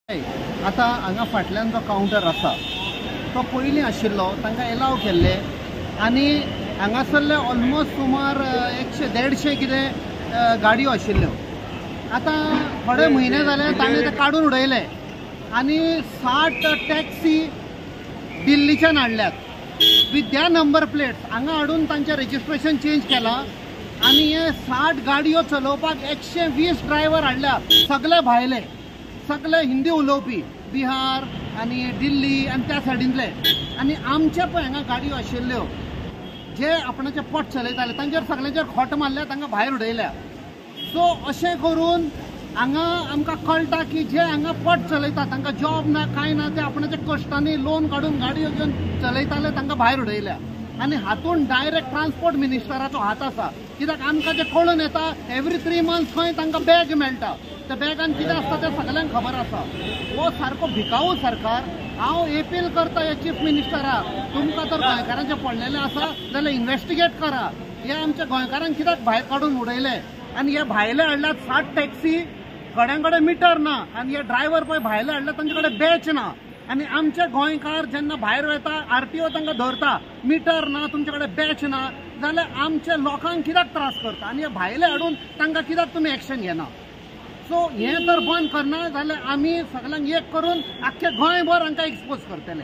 आतां हांगा फाटल्यान जो कावंटर आसा तो पयलीं आशिल्लो, तांकां एलाव केल्ले आनी हांगासरले ऑलमोस्ट सुमार 100-150 कितें गाडयो आशिल्ल्यो. आतां थोडे म्हयने जाले ताणें ते काडून उडयले आनी 60 टॅक्सी दिल्लीच्यान हाडल्यात विथ त्या नंबर प्लेट्स. हांगा हाडून तांचें रजिस्ट्रेशन चेंज केलां आनी हे 60 गाडयो चलोवपाक 120 ड्रायव्हर हाडल्या, सगळे भायले, सगळे हिंदी उलोवपी, बिहार आनी दिल्ली आनी त्या सायडींतले. आनी आमचे पळय हांगा गाडयो आशिल्ल्यो जे आपणाचें पोट चलयताले तांचेर सगळ्यांचेर खोट मारल्या, तांकां भायर उडयल्या. सो अशें करून हांगा आमकां कळटा की जे हांगा पोट चलयता तांकां जॉब ना कांय ना, ते आपणाच्या कश्टांनी लोन काडून गाडयो घेवन चलयताले, तांकां भायर उडयल्या. आनी हातून डायरेक्ट ट्रान्सपोर्ट मिनिस्टराचो हात आसा, कित्याक आमकां जें कळून येता एवरी 3 मंथ्स खंय तांकां बॅग मेळटा, त्या बॅगान कितें आसता तें सगळ्यांक खबर आसा. हो सारको भिकाऊ सरकार. हांव एपील करता ह्या चीफ मिनिस्टराक, तुमकां तर गोंयकारांचें पडलेलें आसा जाल्यार इन्वेस्टिगेट करा, हे आमच्या गोंयकारांक कित्याक भायर काडून उडयले. आनी हे भायले हाडल्यात 60 टॅक्सी, थोड्यां कडेन मिटर ना आनी हे ड्रायव्हर पळय भायले हाडल्यात तांचे कडेन बॅच ना. आनी आमचे गोंयकार जेन्ना भायर वता आरटीओ तांकां धरता, मिटर ना तुमचे कडेन बॅच ना, जाल्यार आमच्या लोकांक कित्याक त्रास करता आनी हे भायले हाडून तांकां कित्याक तुमी एक्शन घेना. सो हें तर बंद करना जाल्यार आमी सगळ्यांक एक करून आख्खे गोंयभर हांकां एक्सपोज करतले.